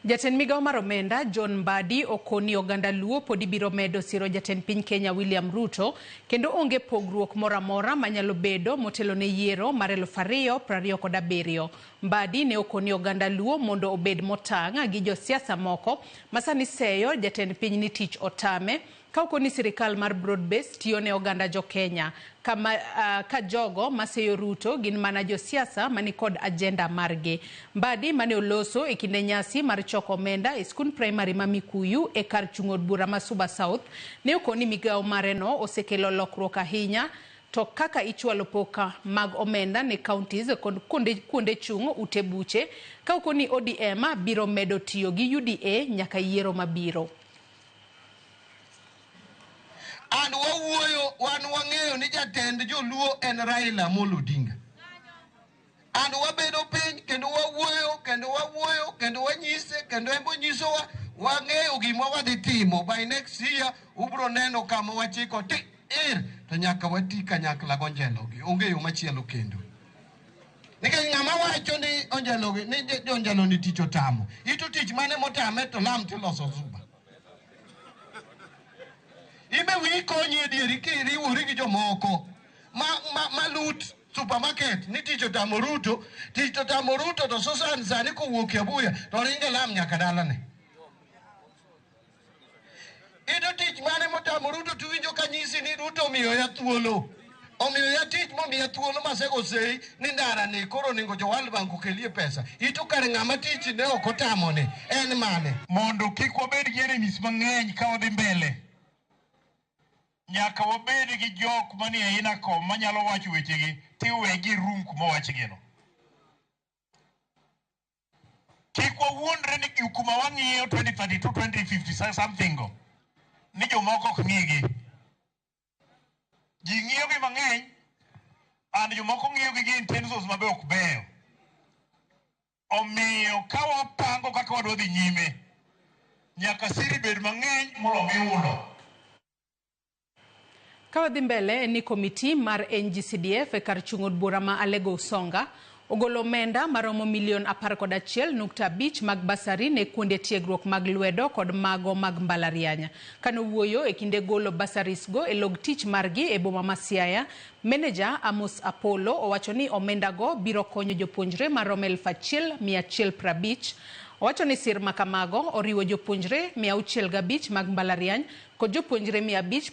Jatend migao mar omenda John Mbadi okoni oganda Luo podi biro medo siro jatend piny Kenya William Ruto kendo onge pogruok moro amora manyalo bedo motelo ne yiero mar 2027. Mbadi ne okoni oganda Luo mondo obed motang' gi josiasa moko masani seyo jatend piny ni tich otame ka okoni sirikal mar broad base tiyo ne oganda jo Kenya kama, ka jogo maseyo Ruto gin mana josiasa mani kod agenda margi. Mbadi mane oloso e kinde nyasi mar choko omenda e skund primary ma Mikuyu e kar chung' od bura ma Suba South ne okoni migawo mareno osekelo lokruok ahinya to kaka ichwalo poka mag omenda ne counties kod kuonde chung' ute buche ka okoni ODM biro medo tiyo gi UDA nyaka yiero mabiro. And wawuoyo wan wang'eyo ni jatend joluo en Raila Amolo Odinga. And wabedo piny kendo wawuoyo kendo wawuoyo kendo wanyise kendo en bonyisowa wang'eyo gima wadhi timo by next year ubro neno kama wachiko ti ir to nyaka wati kanyakla gonjelogi onge yo machielo kendo. Nikech ng'ama wacho ni onjelogi ni jonjelo ni tich otamo ito tich mane motame to lam tiloso zuba. Ibe wiyi konyi e dieri kiriwori gi jomoko ma lut supermarket ni tich otamo Ruto, tich otamo Ruto to Susan sani kowuok Kiabuya to ringe lam nyaka dalane. Ito tich mane motamo Ruto tiwinjo ka nyisi ni Ruto omiyo ya thuolo. Omiyo ya tich momiya thuolo masego sei ni ndara ni koro onego jo World Bank okelie pesa. Ito kar ng'ama tich ne ok otamo ni en mane? Mondo kik wabed gi enemies mang'eny ka wadhi mbele. Nyaka wabed gi jok manie inacom manyalo wacho wechegi tiwegi room kuma owachgino. Kik wawuondre ni kuma wang'iyo 2032, 2050 something go ni jomoko ok ng'igi. Ji ng'iyogi mang'eny and jomoko ng'iyogi gi intentions mabe ok beyo. Omiyo ka wapango kaka wadwa dhi nyime, nyaka siri bed mang'eny moloyo miulo. Ka wadhi mbele en ni komiti mar NGCDF e kar chung' od bura ma Alego Usonga ogolo omenda maromo milion 11.5 mag basari ne kuonde tiegruok mag lwedo kod mago mag mbalariany. Kanowuoyo e kinde golo basaris go e log tich margi e boma ma Siaya, meneja Amos Apollo owacho ni omenda go biro konyo jopuonjre maromo 1150. Owacho ni sir makamago oriwo jopuonjre 605 mag mbalariany kod jopuonjre 500.